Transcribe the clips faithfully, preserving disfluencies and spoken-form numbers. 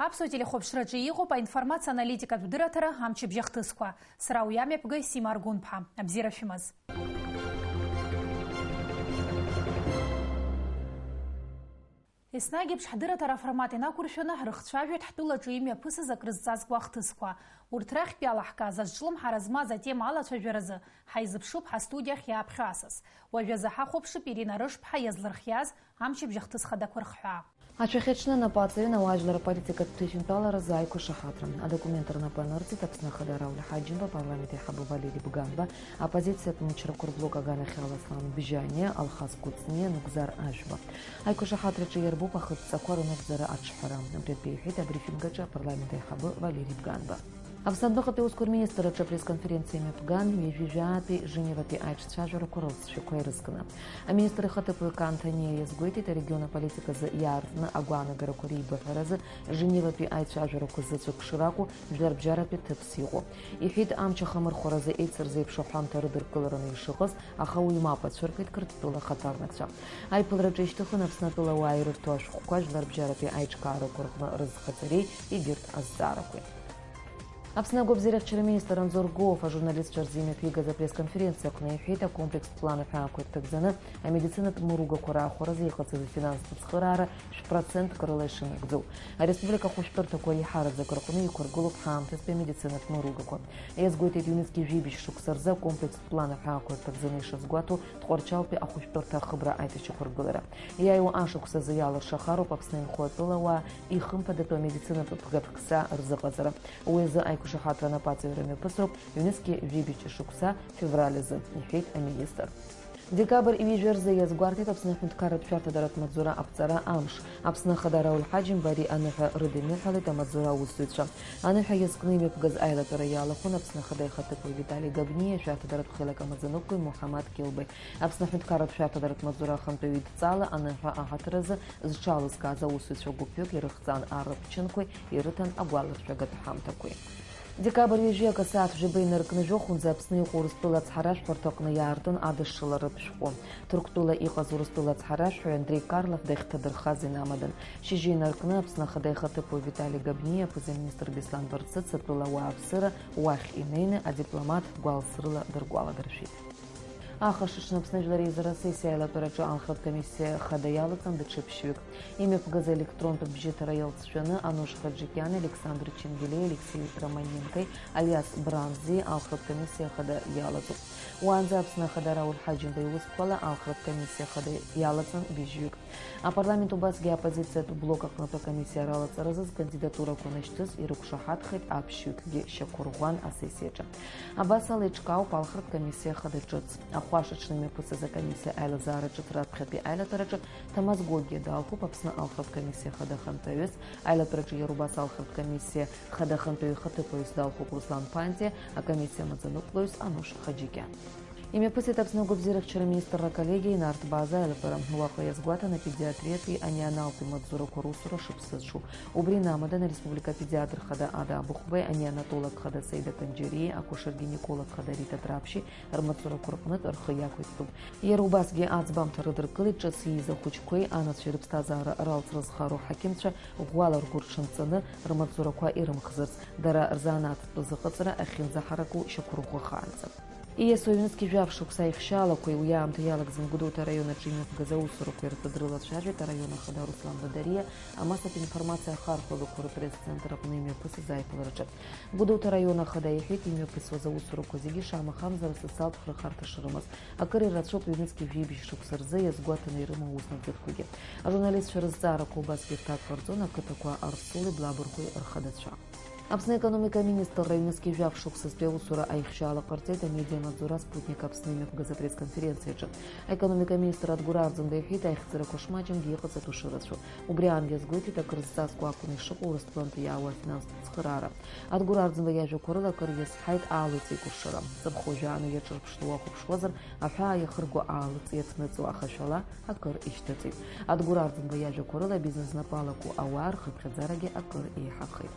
Аԥсуа телехәаԥшраҿы иҟоуп аинформациа аналитикатә дырраҭара амчыбжь ахҭысқәа. Сара уи амҩаԥгаҩ Сима Аргәынԥҳа. Абзиара шәымаз. Еснагь еиԥш ҳдырраҭара аформат инақәыршәаны ҳрыхцәажәеит ҳтәылаҿы имҩаԥысыз акрызҵазкуа ахҭысқәа. Урҭ рахьтә иалаҳкааз азҿлымҳара змаз атема алацәажәаразы ҳаизыԥшуп ҳастудиахь иааԥхьо асас. Уажәазы ҳахәаԥшып Ирина Рышԥҳа иазлырхиаз амчыбжь ахҭыс хадақәа рхҳәаа. Ацәахьаҿны анапаҵаҩы ауаажәлар аполитикатә ҭышәынтәаларазы аиқәшаҳаҭра. Адокумент рнапы анырҵеит Аԥсны Ахада Рауль Ҳаџьымба, апарламент аиҳабы Валери Бганба, аоппозициатә мчрақәа рблок аганахьала Аслан Бжьаниа, Алхас Кәыҵниа, Нугзар Ашәба. Аиқәшаҳаҭраҿы иарбоуп ахыҵәҵәақәа рынагӡара аҿҳәара. Убри атәы иҳәеит абрифинг аҿы апарламент аиҳабы Валери Бганба. Аԥсны адәныҟатәи аусқәа рминистрраҿы апресс-конференциа имҩаԥган, ҩажәи жәаатәи Женеватәи аиҿцәажәарақәа рылҵшәақәа ирызкны. Аминистр ихаҭыԥуаҩ Кан Ҭаниа иазгәеиҭеит, арегион аполитиказы иаартны агәаанагарақәа реибыҳәаразы Женеватәи аицәажәарақәа заҵәык шракәу, жәларбжьаратәи ҭыԥс иҟоу. Иҳәеит, амч ахамырхәаразы еицырзеиԥшу аҳәамҭа рыдыркылараны ишыҟаз, аха уи мап ацәыркит Қырҭтәыла ахаҭарнакцәа. Аиԥылараҿы ишьҭыхын Аԥсны атәылауаа ирырҭо ашәҟәқәа, жәларбжьаратәи аиҿкаарақәа рҟны рызхаҵареи егьырҭ азҵаарақәеи. Аԥсны агәабзиарахьчара министр Анзор Гәыуа ажурналистцәа рзы имҩаԥигаз апресс-конференциа аҟны иҳәеит, акомплекстә план аҳәаақәа ирҭагӡаны амедицинатә мыругақәа раахәаразы иҟаҵаз афинанстә цхыраара шә-процентк рыла ишынагӡоу. Ареспублика ахәышәтәырҭақәа реиҳараӡак рҟны иқәыргылоуп ҳаамҭазтәи амедицинатә мыругақәа. Иазгәеиҭеит, ҩнызқьи жәибжь шықәса рзы акомплекстә план аҳәаақәа ирҭагӡаны ишазгәаҭоу Тҟәарчалтәи ахәышәтәырҭа ахыбра аиҭашьақәыргылара. Иааиуа ашықәс азы иалыршахароуп Аԥсны инхо атәылауаа ихымԥадатәу амедицинатә ԥгатәкса рзыҟаҵара. Уи азы аиқәшаҳаҭра анапаҵаҩра мҩаԥысроуп ҩнызқьи жәибжь шықәса февраль азы, иҳәеит аминистр. Декабрь ҩажәа рзы иазгәарҭеит Аԥсны аҳәынҭқарратә шәарҭадаратә маҵзура аԥҵара амш. Аԥсны Ахада Рауль Ҳаџьымба ари аныҳәа рыдымҩаҳалеит амаҵзура аусзуҩцәа. Аныҳәа иазкны имҩаԥгаз аилатәара иалахәын Аԥсны Ахада ихаҭыԥуаҩ Витали Габниа, ашәарҭадаратә хеилак амаӡаныҟәгаҩ Муҳаммад Кьылбеи. Аԥсны аҳәынҭқарратә шәарҭадаратә маҵзура ахантәаҩы идҵала аныҳәа аҳаҭыр азы зҽалызкааз аусзуҩцәа гәыԥҩык ирыхҵан аррапчынқәеи ирыҭан агәаларшәагатә ҳамҭақәеи. Декабрь ҩажәи акы асааҭ жәаба инаркны жәохәынӡа Аԥсны иҟоу Урыстәыла ацҳаражәҳәарҭаҟны иаартын адышшыларатә шәҟәы. Ҭырқәтәыла иҟаз Урыстәыла ацҳаражәҳәаҩ Андрей Карлов дахьҭадырхаз инамадан. Шьыжьы инаркны Аԥсны Ахада ихаҭыԥуаҩ Витали Габниа, аԥыза-министр Беслан Барцыц атәылауаа Аԥсыра уахь инеины адипломат гәалсрыла дыргәаладыршәеит. Ахш аҽны Аԥсны Жәлар Реизара асессиа аилатәараҿы Алхратә комиссиа хада иалаҵан даҽа ԥшьҩык. Имҩаԥгаз аелектронтә бжьыҭара иалҵшәаны Ануш Хаџьыкьани, Александр Ченгелеи, Алексеи Романенкои, Алиас Бранзи Алхратә комиссиа хада иалаҵоуп. Уаанӡа Аԥсны Ахада Рауль Ҳаџьымба иусқәала Алхратә комиссиа хада иалаҵан быжьҩык. Апарламент убасгьы аоппозициатә блок аҟнытә акомиссиа ралаҵаразы зкандидатурақәа анашьҭыз ирықәшаҳаҭхеит аԥшьҩыкгьы шьақәырӷәӷәан асессиаҿы. Абас ала еиҿкаауп Алхратә комиссиа хада ҿыц. Ахәаша аҽны имҩаԥысыз акомиссиа аилазаара ҿыц раԥхьатәи аилатәараҿы Ҭамаз Гогиа далхуп Аԥсны Алхратә комиссиа хада хантәаҩыс, аилатәараҿы иара убас Алхратә комиссиа хада хантәаҩы ихаҭыԥуаҩыс далхуп Руслан Ԥантиа, акомиссиа амаӡаныҟәгаҩыс Ануш Хаџьыкьан. Имҩаԥысит Аԥсны агәабзиарахьчара аминистрра аколлегиа инарҭбааз аилатәара. Уаҟа иазгәаҭан апедиатриатәи анеоналтәи маҵзурақәа русура шықәса зҽу. Убри инамадан ареспублика апедиатр хада Ада Абыхәбеи, анеонатолог хада Саида Канџьариеи, акушер-гинеколог хада Рита Драпшьи рмаҵзурақәа рҟнытә рхы иақәиҭтәуп. Иара убасгьы аӡбамҭа рыдыркылеит ҿыц ииз ахәыҷқәеи анацәеи рыԥсҭазаара ралҵра зхароу ҳақьымцәа ӷәӷәала ргәы рҽанҵаны рмаҵзурақәа ирымхзарц, дара рзанааҭтә зыҟаҵара ахьынӡаҳараку шьақәырӷәӷәахаанӡа. Ииасуа ҩнызқьи жәаф шықәса аихшьаалақәеи уи аамҭа иалагӡаны Гәдоуҭа араион аҿы имҩаԥгаз аусурақәеи ртәы дрылацәажәеит араион ахада Руслан Бадариа, амассатә информациа ахархәагақәа рпресс-центр аҟны имҩаԥысыз аиԥылараҿы. Гәдоуҭа араион ахада иҳәеит, имҩаԥысуаз аусурақәа зегьы шамахамзар асоциалтә хырхарҭа шрымаз. Акыр ирацәоуп ҩнызқьи жәибжь шықәса рзы иазгәаҭаны ирымоу аус нагӡатәқәагьы. Ажурналистцәа рызҵаарақәа убасгьы рҭак ҟарҵон ақыҭақәа Арсули Блабырхәи рхадацәа. Аԥсны аекономика аминистрра ҩнызқьи жәаф шықәсазтәи аусура аихшьаала ҟарҵеит амедиамаҵзура Спутник Аԥсны имҩаԥгаз апресс-конференциаҿы. Аекономика аминистр Адгәыр Арӡынба иҳәеит, аихьӡарақәа шмаҷымгьы иҟаҵатәу шырацәоу. Убри аангьы иазгәеиҭеит, акрызҵазкуа акәны ишыҟоу Урыстәылантәи иаауа афинанстә цхыраара. Адгәыр Арӡынба иажәақәа рыла акыр иазҳаит аалыҵ еикәыршара. Ҵыԥх уажәааны иаҿырԥшны уахәаԥшуазар, аҳәаа иахырго аалыҵ иаҭныҵуа ахашәала акыр ишьҭыҵит. Адгәыр Арӡынба иажәақәа рыла, абизнес знапы алаку ауаа рхыԥхьаӡарагьы акыр еиҳахеит.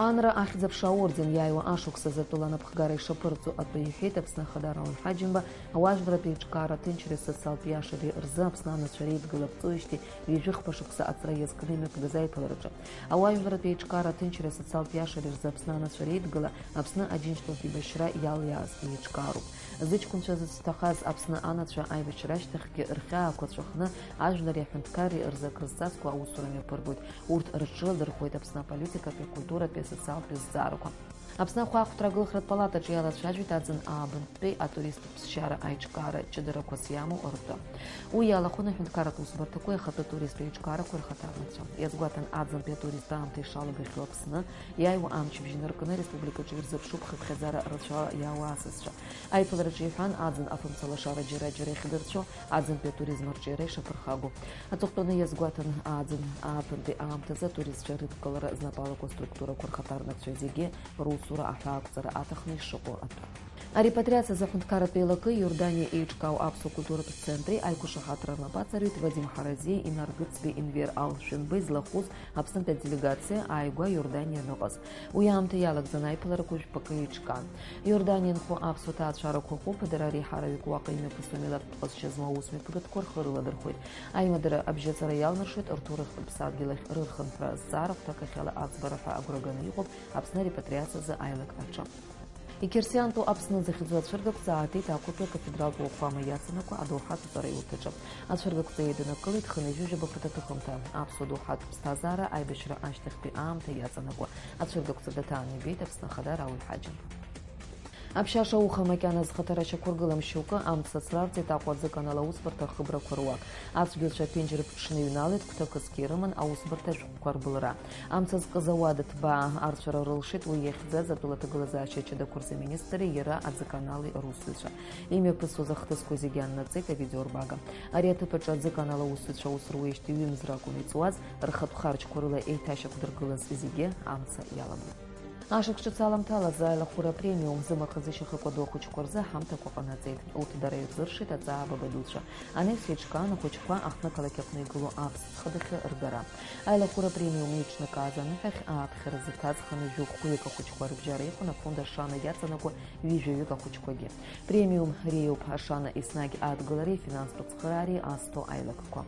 Анра ахьӡ-аԥша аорден иааиуа ашықәс азы атәыла анапхгара ишаԥырҵо атәы иҳәеит Аԥсны Ахада Рауль Ҳаџьымба, ауаажәларратә еиҿкаара аҭынчреи асоциалтә иашареи рзы Аԥсны анацәа реидгыла аԥҵоижьҭеи ҩажәи хԥа шықәса аҵра иазкны имҩаԥгаз аиԥылараҿы. Ауаажәларратә еиҿкаара аҭынчреи асоциалтә иашареи рзы Аԥсны анацәа реидгыла Аԥсны Аџьынџьтәылатә еибашьра иалиааз еиҿкаароуп. Зыҷкәынцәа зыцәҭахаз Аԥсны анацәа аибашьра ашьҭахьгьы рхьаақәа ҵәахны ажәлари аҳәынҭқарреи рзы акрызҵазкуа аусура мҩаԥыргоит. Урҭ рыҽрыладырхәуеит Аԥсны аполитикатәи, акультуратәи, асоциалтәи зҵаарақәа. Аԥсны ахәаахәҭра агылхратә палатаҿы иалацәажәеит аӡын аабынтәи атуристтә ԥсшьара аиҿкаара ҷыдарақәас иамоу ртәы. Уи иалахәын аҳәынҭқарратә усбарҭақәеи ахатәы туристтә еиҿкаарақәеи рхаҭарнакцәа. Иазгәаҭан аӡынтәи атуристтә аамҭа ишалагахьоу Аԥсны, иааиуа амчыбжь инаркны ареспубликаҿы ирзыԥшуп хыԥхьаӡара рацәала иаауа асасцәа. Аиԥылараҿы иҳәан, аӡын афымца лашара џьара-џьара иахьдырцәо, аӡынтәи атуризм арҿиара ишаԥырхагоу. Аҵыхәтәаны иазгәаҭан, аӡын ааԥынтәи аамҭазы атуристцәа рыдкылара знапалақәа структурақәа рхаҭарнакцәа зегьы русура аҳәаақәҵара аҭахны ишыҟоу атәы. Арепатриациазы аҳәынҭқарратә еилакы Иорданиа еиҿкаау аԥсуа культуратә центри аиқәшаҳаҭра рнапы аҵарҩит Вадим Ҳаразиеи Инаргыцбеи Енвер Ал-Шәынбеи злахәыз Аԥснытәи аделегациа ааигәа Иорданиа аныҟаз. Уи аамҭа иалагӡан аиԥыларақәа жәпакы еиҿкаан. Иорданиа инхо аԥсуа ҭаацәарақәа хәыԥ, дара реиҳараҩык уаҟа имҩаԥысуа милаҭтә ҟазшьа змоу аусмҩаԥгатәқәа рхы рыладырхәеит. Аимадара абжьаҵара иалнаршоит рҭоурыхтә ԥсадгьыл ахь рырхынҳәра азҵаара хәҭак ахьала аӡбара ҳәа агәра ганы иҟоуп Аԥсны арепатриациазы аилак аҿы. Иқьырсиантәу Аԥсны захьӡу ацәыргақәҵа аатит Аҟәатәи акафедралтә уахәама иаҵанакуа адоуҳатә ҵараиурҭаҿы. Ацәыргақәҵа еиднакылеит хынҩажәижәаба ԥыҭ аҭыхымҭа. Аԥсуа доуҳатә ԥсҭазаара аибашьра ашьҭахьтәи аамҭа иаҵанакуа ацәыргақәҵа даҭааны ибеит Аԥсны Ахада Рауль Ҳаџьымба. Аԥшьаша ауха макьана зхаҭара шьақәыргылам шьоукы амца ацрарҵеит Аҟәа аӡыканал аусбарҭа ахыбрақәа руак. Ацәгьоуцәа аԥенџьыр ԥҽны иҩналеит, гәҭакысгьы ирыман аусбарҭа ашәҟәқәа рбылра. Амца зкыз ауада ҭбаа арцәара рылшеит уи иахьӡаз атәыла аҭагылазаашьа ачыдақәа рзы аминистрреи иара аӡыканали русзуҩцәа. Имҩаԥысуаз ахҭысқәа зегьы аннаҵеит авидеорбага. Ари аҭыԥ аҿы аӡыканал аусзуҩцәа аус руеижьҭеи ҩымз ракәын иҵуаз, рхатә харџьқәа рыла еиҭашьақәдыргылаз зегьы амца иалагеит. Ашықәс ҿыц аламҭалазы аилахәыра апремиум зымаха зышьаха кәадо ахәыҷқәа рзы аҳамҭақәа ҟанаҵеит. Урҭ дара ирзыршеит аҵаа баба дуцәа. Анеси еиҿкаан ахәыҷқәа аҳҭнықалақь аҟны игылоу аԥсҭҳәа дахьы ргара. Аилахәыра апремиум еиҿнакааз аныҳәахь ааԥхьара зыҭаз хынҩажәи хәҩык ахәыҷқәа рыбжьара иҟан афонд Ашана иаҵанакуа ҩажәаҩык ахәыҷқәагьы. Премиум реиуп Ашана еснагь адгылареи афинанстә ацхыраареи азҭо аилакқәа.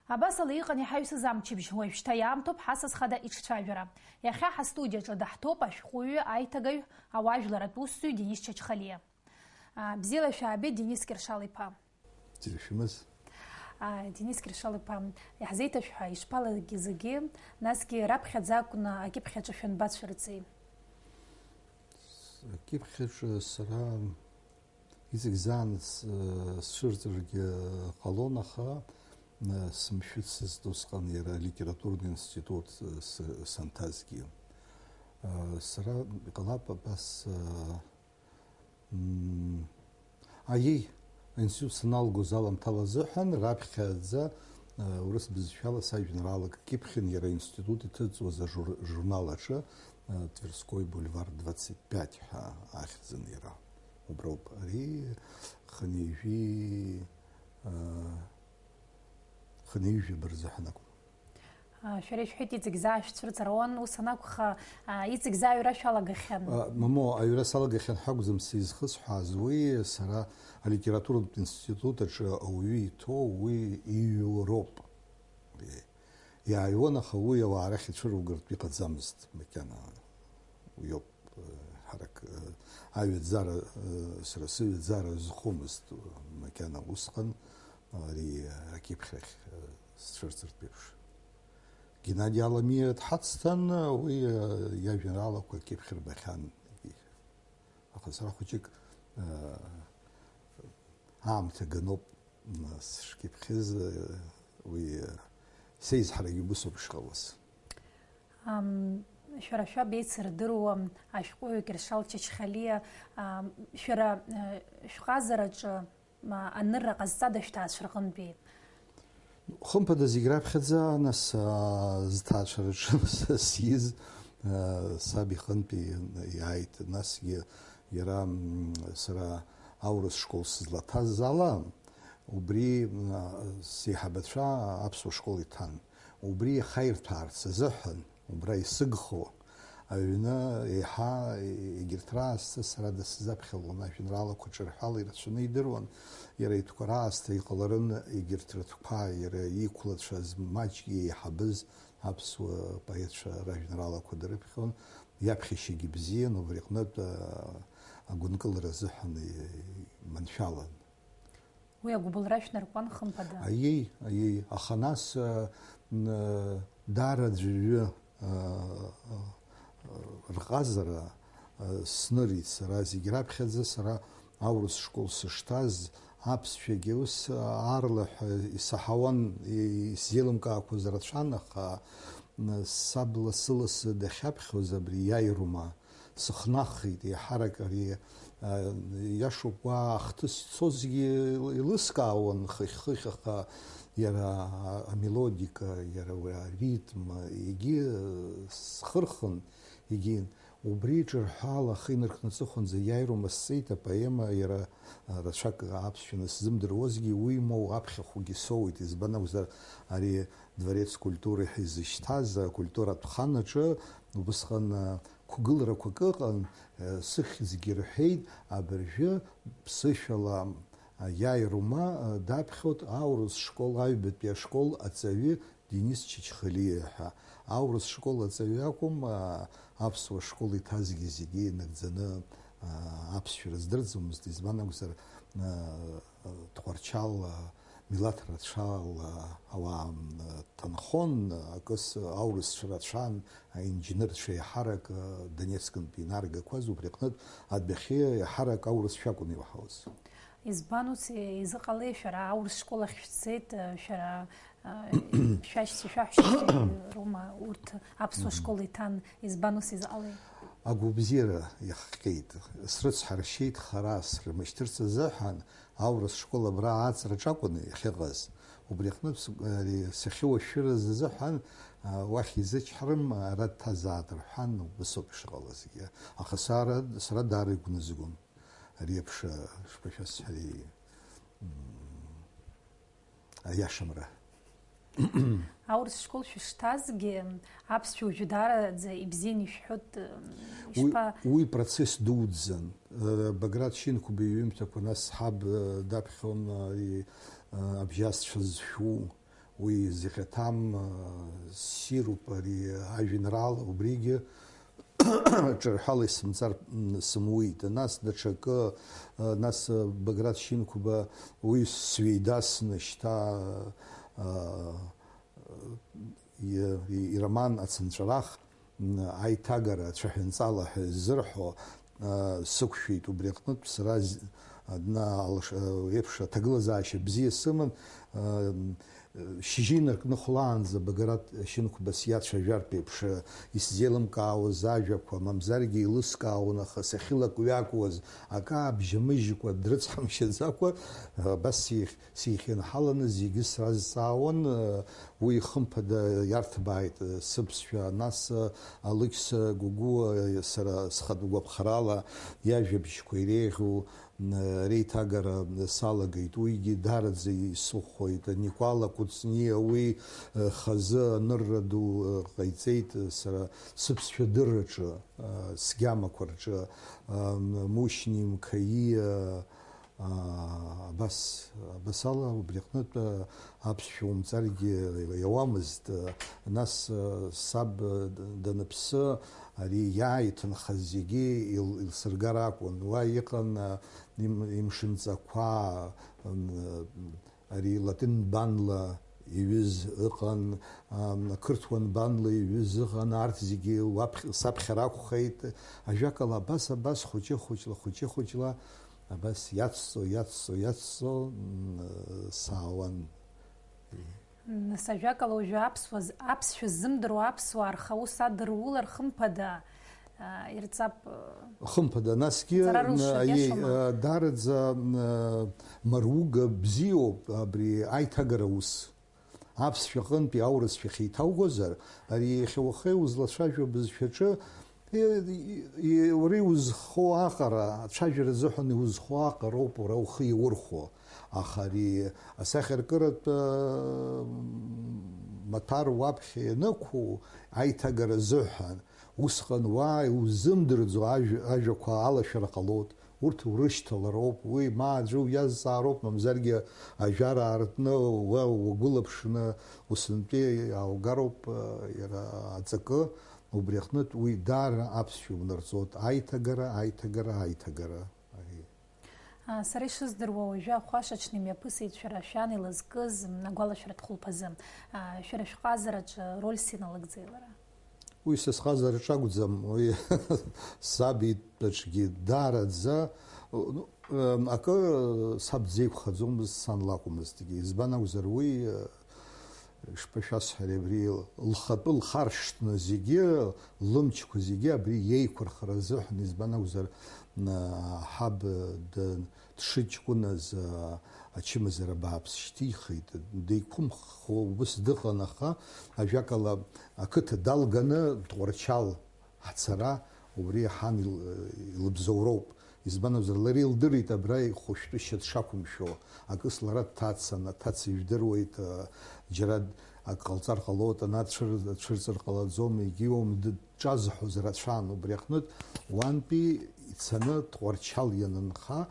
Абасала иҟан иҳаҩсыз амчыбжь, уажәшьҭа иаамҭоуп ҳасас хада иҿцәажәара. Иахьа ҳастудиаҿы даҳҭоуп ашәҟәыҩҩы, аиҭагаҩ, ауаажәларатә усзуҩ Денис Чачхалиа. А, бзиала шәаабеит, Денис Кьыршал-иԥа. Бзиа шәымаз. А, Денис Кьыршал-иԥа, иаҳзеиҭашәҳәа, ишԥалагеи зегьы, насгьы раԥхьаӡа акәны акьыԥхь аҿы шәанбацәырҵи? Акьыԥхь аҿы сара Иҵегь заанаҵ, э, сцәырҵыргьы ҟалон, аха, э, сымшәыцызт усҟан иара алитературатә институт, э, с-, санҭазгьы. Э, сара иҟалап абас, э, м, аиеи, аинститут саналгоз аламҭала азыҳәан, раԥхьаӡа, э, урыс бызшәала сажәеинраалак кьыԥхьын иара аинститут иҭыҵуаз ажур-, ажурнал аҿы, э, Тверской бульвар двадцать пять ҳәа ахьӡын иара. Уброуп. Ари хынҩажәи, аа, хынҩажәаба рзыҳәан акәын. А, шәара ишәҳәеит, иҵегь заа шәцәырҵыр ауан, ус анакәха, а, иҵегь заа аҩра шәалагахьан? А, мамоу, аҩра салагахьан ҳәа акәӡам сизхысҳәааз, уи сара алитературатә институт аҿы ауаҩы иҭоу уи иҩуа роуп. Иааиуан, аха уи ауаа рахь ицәыругартә иҟаӡамызт макьана. Уиоуп, э, ҳарак, э, аҩаӡара, э, сара сыҩаӡара азхомызт, э, макьана усҟан, ари, э, акьыԥхьрахь, э, сцәырҵыртә еиԥш. Геннади Аламиа дҳацҭан, уи, э, иажәеинраалақәа акьыԥхь рбахьан. Аха сара хәыҷык, э, аамҭа ганоуп, нас, шкьыԥхьыз, э, уи, э, сеизҳарагьы убысоуп ишҟалаз. Ам, шәара шәаб еицырдыруа ашәҟәыҩҩы Кьыршал Чачхалиа, ам, шәара, э, шәҟазараҿы, ма, анырра ҟазҵада шәҭаацәа рҟынтәи? Хымԥада, зегь раԥхьаӡа, нас, аа, зҭаацәараҿы сиз, аа, саб иҟынтәи иааит. Насгьы иара, м, сара аурыс школ сызлаҭаз ала, убри, аа, сеиҳабацәа аԥсуа школ иҭан. Убри иахаирҭәаарц азыҳәан, убра исыгхо, Аҩны еиҳа егьырҭ раасҭа сара дысзаԥхьалон, ажәеинраалақәа ҿырҳәала ирацәаны идыруан, иара итәқәа раасҭа иҟаларын егьырҭ рытәқәа, иара иқәлацәаз маҷк еиҳабыз аԥсуа поетцәа ражәеинраалақәа дрыԥхьон, иаԥхьашьагьы бзиан, убри аҟнытә, а, агәынкылара азыҳәан иманшәалан. Уи агәыбылра шәнаркуан, хымԥада. Аиеи, аиеи, аха нас, а, н-, даара аӡәырҩы, а, а, рҟазара, а, снырит сара, зегь раԥхьаӡа сара аурыс школ сышҭаз, аԥсшәагьы ус аарлаҳәа исаҳауан, и-, исзеилымкаақәоз рацәан, аха, н-, саб лассы-лассы дахьаԥхьоз абри иаирума, сыхнахит еиҳарак ари, а, иашоуп, уа ахҭыс ицозгьы еилыскаауан хыхь-хыхь, аха иара амелодика, иара уи аритм, егьи, а, схырхын, егьи убри ҿырҳәала ахы инаркны аҵыхәанӡа иаирума сҵеит апоема, иара, а, рацәак аԥсшәа анысзымдыруазгьы, уимоу аԥхьахәгьы соуит, избан акәзар, ари Дворец культуры ҳәа изышьҭаз акультуратә хан аҿы убысҟан, а, қәгыларақәак ыҟан, э, сыхьӡгьы рҳәеит, абыржәы ԥсышәала, а, иааирума, а, даԥхьоит аурыс школ, аҩбатәи ашкол аҵаҩы Денис Чачхалиа ҳәа. Аурыс школ аҵаҩы акәым, а, аԥсуа школ иҭазгьы зегьы инагӡаны, а, аԥсшәа рыздырӡомызт, избан акәзар, а, Тҟәарчал, милаҭ рацәала ауаа ҭанхон, акыс аурысцәа рацәан, аинџьнырцәа еиҳарак Донецкынтәи инаргақәаз, убри аҟнытә адәахьы еиҳарак аурысшәа акәын иуаҳауаз. Избан ус изыҟалеи, шәара аурыс школ ахь шәцеит, шәара, шәашьцәа, шәаҳәшьцәа роума урҭ аԥсуа школ иҭан, избан ус изыҟалеи? Агәабзиара иахҟьеит, срыцҳаршьеит хара срымышьҭырц азыҳәан, аурыс школ абра ааҵраҿ акәын иахьыҟаз. Убри аҟнытә сгәы-, ари сахьыуашәшәыраз азыҳәан, а, уахь изычҳарым, ара дҭазаат рҳәан, убыс ауп ишыҟалазгьы. Аха сара, сара даара игәнызгон. Ари еиԥш, а, шԥашәасҳәари, м, аиашамра. Аурыс школ шәышҭазгьы, аԥсшәа уажәы даараӡа ибзианы ишәҳәоит, Уи, ишԥа- уи процесс дуӡӡан. Э, Баграт Шьынқәба иҩымҭақәа, нас ҳаб, э, даԥхьон, э, и, э, абжьасцәа зшәу, уи зыхьаҭам, э, ссируп ари ажәеинраала, убригьы ҿырҳәала исымҵар, м, сымуит. Нас даҽакы, э, нас, э, Баграт Шьынқәба уи сҩеидасны шьҭа, э, и-, и-, ироман Ацынҵәарах, м, аиҭагара ацәаҳәанҵала ҳәа изырҳәо, а, сықәшәеит. Убри аҟнытә сара з-, адна алш-, а, еиԥш аҭагылазаашьа бзиа сыман, а, м, шьыжьы инаркны хәлаанӡа Баграт Шьынқәба сиацәажәартә еиԥш, а, исзеилымкаауаз ажәақәа, мамзаргьы еилыскаауан, аха сахьылак-ҩакуаз, акы аабжьамыжькәа, дрыцҳамшьаӡакәа, а, абас сихь-, Сихьынҳаланы зегьы сразҵаауан, уи хымԥада иарҭбааит сыԥсшәа, нас Алықьса Гәыгәуа сара схатә гәаԥхарала иажәабжьқәа иреиӷьу реиҭагара салагеит, уигьы даараӡа исыхәоит. Никәала Кәыҵниа уи хазы анырра ду ҟаиҵеит сара сыԥсшәа дырраҿы, сгьамақәа рҿы, Мушьни Мқаииа, Аа, абас, абас ала убри аҟнытә, аа, аԥсшәа умҵаргьы иауамызт. Нас, аа, саб, аа, даныԥсы, ари иааиҭынхаз зегьы ил-, илсыргар акәын. Уа иҟан, аа, им-, имшынҵақәа, м, ари латын банла иҩыз ыҟан, ам, ақырҭуа нбанла иҩыз ыҟан, арҭ зегьы уаԥхь-, саԥхьар акәхеит. Ажәакала, абас, абас, хәыҷы-хәыҷла, хәыҷы-хәыҷла, абас иацҵо, иацҵо, иацҵо, м, саауан. Нас, ажәакала, уажәы аԥсуа з-, аԥсшәа ззымдыруа аԥсуаа рхы аус адырулар, хымԥада, а, ирҵап, а, Хымԥада, насгьы, ҵара рылшо н-, аиеи, иашоума? А, даараӡа, н-, а, маруга бзиоуп абри аиҭагара ус. Аԥсшәа аҟынтәи аурысшәа ахьеиҭаугозар, ари иахьа уахеи узлацәажәо абызшәаҿы, и-, и-, и-, уара иузхо аҟара, ацәажәара азыҳәан иузхо аҟароуп уара ухы иаурхәо. Аха ари асахьаркыратә, а, Маҭәар уаԥхьа ианықәу аиҭагара азыҳәан, усҟан уа иузымдырӡо ажә-, ажәақәа алашәара ҟалоит. Урҭ урышьҭалароуп, уи ма аӡәы уиазҵаароуп, мамзаргьы ажәара аартны уа угәылаԥшны усынтәи иааугароуп, э, иара аҵакы, убри аҟнытә уи даара аԥсшәа унарҵоит, аиҭагара, аиҭагара, аиҭагара. Ари. А, сара ишыздыруа, уажәы ахәашаҽны имҩаԥысит шәара шәан илызкыз агәалашәаратә хәылԥазы. А, шәара шәҟазараҿы рольс иналыгӡеи лара? Уи са сҟазараҿы акәӡам, уи саб итәаҿгьы даараӡа, ну, акы саб дзеиқәхаӡомызт, сан лакәмызҭгьы. Избан акәзар, уи, ишԥашәасҳәари, абри лхатәы лхаршҭны зегьы, лымчқәа зегьы абри иеиқәырхара азыҳәан, избан акәзар, ҳаб д-, дшыҷкәыназ, а, ачымазара бааԥс шьҭихит. Деиқәымхо убыс дыҟан, аха, ажәакала, ақыҭа далганы Тҟәарчал ҳцара убри ҳан ил-, илыбзоуроуп. Избан акәзар, лара илдырит абра ихәышәтәышьа дшақәымшәо. Акыс лара дҭацан, аҭаца ижәдыруеит, а, џьара д-, ак ҟалҵар ҟалоит, ана дцәыр-, дцәырҵыр ҟалаӡом, егьиуам, д-, дҿазҳәоз рацәан. Убри аҟнытә, уантәи ицаны Тҟәарчал ианынха,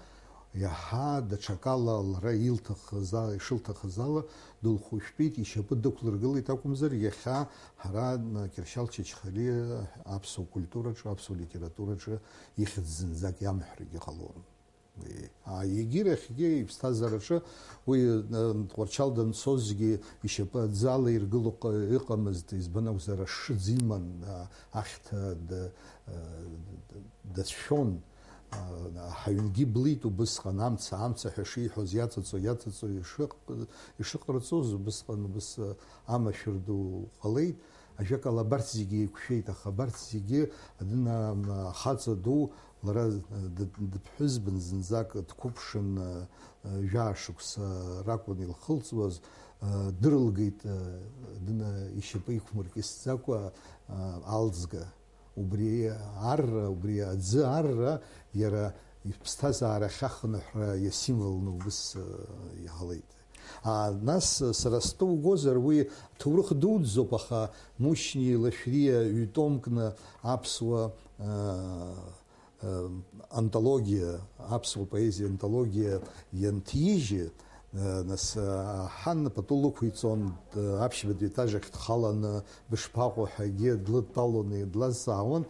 иаҳа даҽакала лара илҭахыз а-, ишылҭахыз ала дылхәышәтәит, ишьапы дықәлыргылеит акәымзар, иахьа ҳара, н-, Кьыршьал Чачхалиа аԥсуа культураҿы, аԥсуа литератураҿы ихьӡ зынӡак иамҳәаргьы ҟалон. Уи, а, егьирахьгьы иԥсҭазаараҿы уи, н-, Тҟәарчал данцозгьы ишьапы аӡы алаиргыло ҟ-, ыҟамызт, избан акәзар, ашыӡ иман, а, ахьҭа д-, а, д-, дацәшәон. Ҳаҩнгьы блит убысҟан, амца, амца ҳәа шиҳәоз, иаҵаҵо, иаҵаҵо ишыҟ-, ишыҟарҵоз, убысҟан, убыс, амашәыр ду ҟалеит. Ажәакала, абарҭ зегьы еиқәшәеит, аха абарҭ зегьы адына, м, ахаҵа ду, лара, д-, дыԥҳәызбын, зынӡак дқәыԥшын, ы, жәаа шықәса ракәын илхылҵуаз, ы, дырылгеит, ы, адына ишьапы иқәмыркьысӡакәа, ы, алҵга. Убри арра, убри аӡы арра, иара иԥсҭазаара ахьахынҳәра иасимволны убыс, э, иҟалеит. А, нас, сара стәы угозар, уи ҭоурых дуӡӡоуп, аха Мушьни Лашәриа ҩтомкны аԥсуа, э, э, антологиа, аԥсуа поезиа антологиа ианҭижьы, Нас, ҳан пату лықәиҵон, аԥшьбатәи етаж ахь дхаланы, бышԥаҟоу ҳәагьы длыдтәалон, длазҵаауан.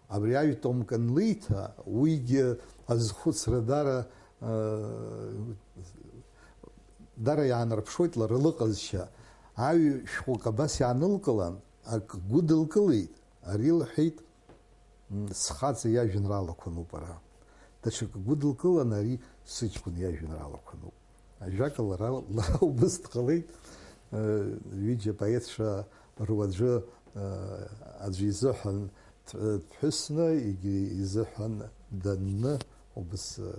Абри аҩ-томк анлиҭа, уигьы азхәыцра дара, дара иаанарԥшуеит лара лыҟазшьа. Аҩ шәҟәык абас иаанылкылан, ак гәыдылкылеит, ари лҳәеит, М, схаҵа иажәеинраалақәа ануп ара. Даҽакы гәыдылкыланы ари сыҷкәын иажәеинраалақәа ануп. Ажәакала, лара, лара убыс дҟалеит, э, ҩыџьа поетцәа руаӡәы, э, аӡәы изыҳәан д-, дԥҳәысны, егьи изыҳәан данны убыс, э,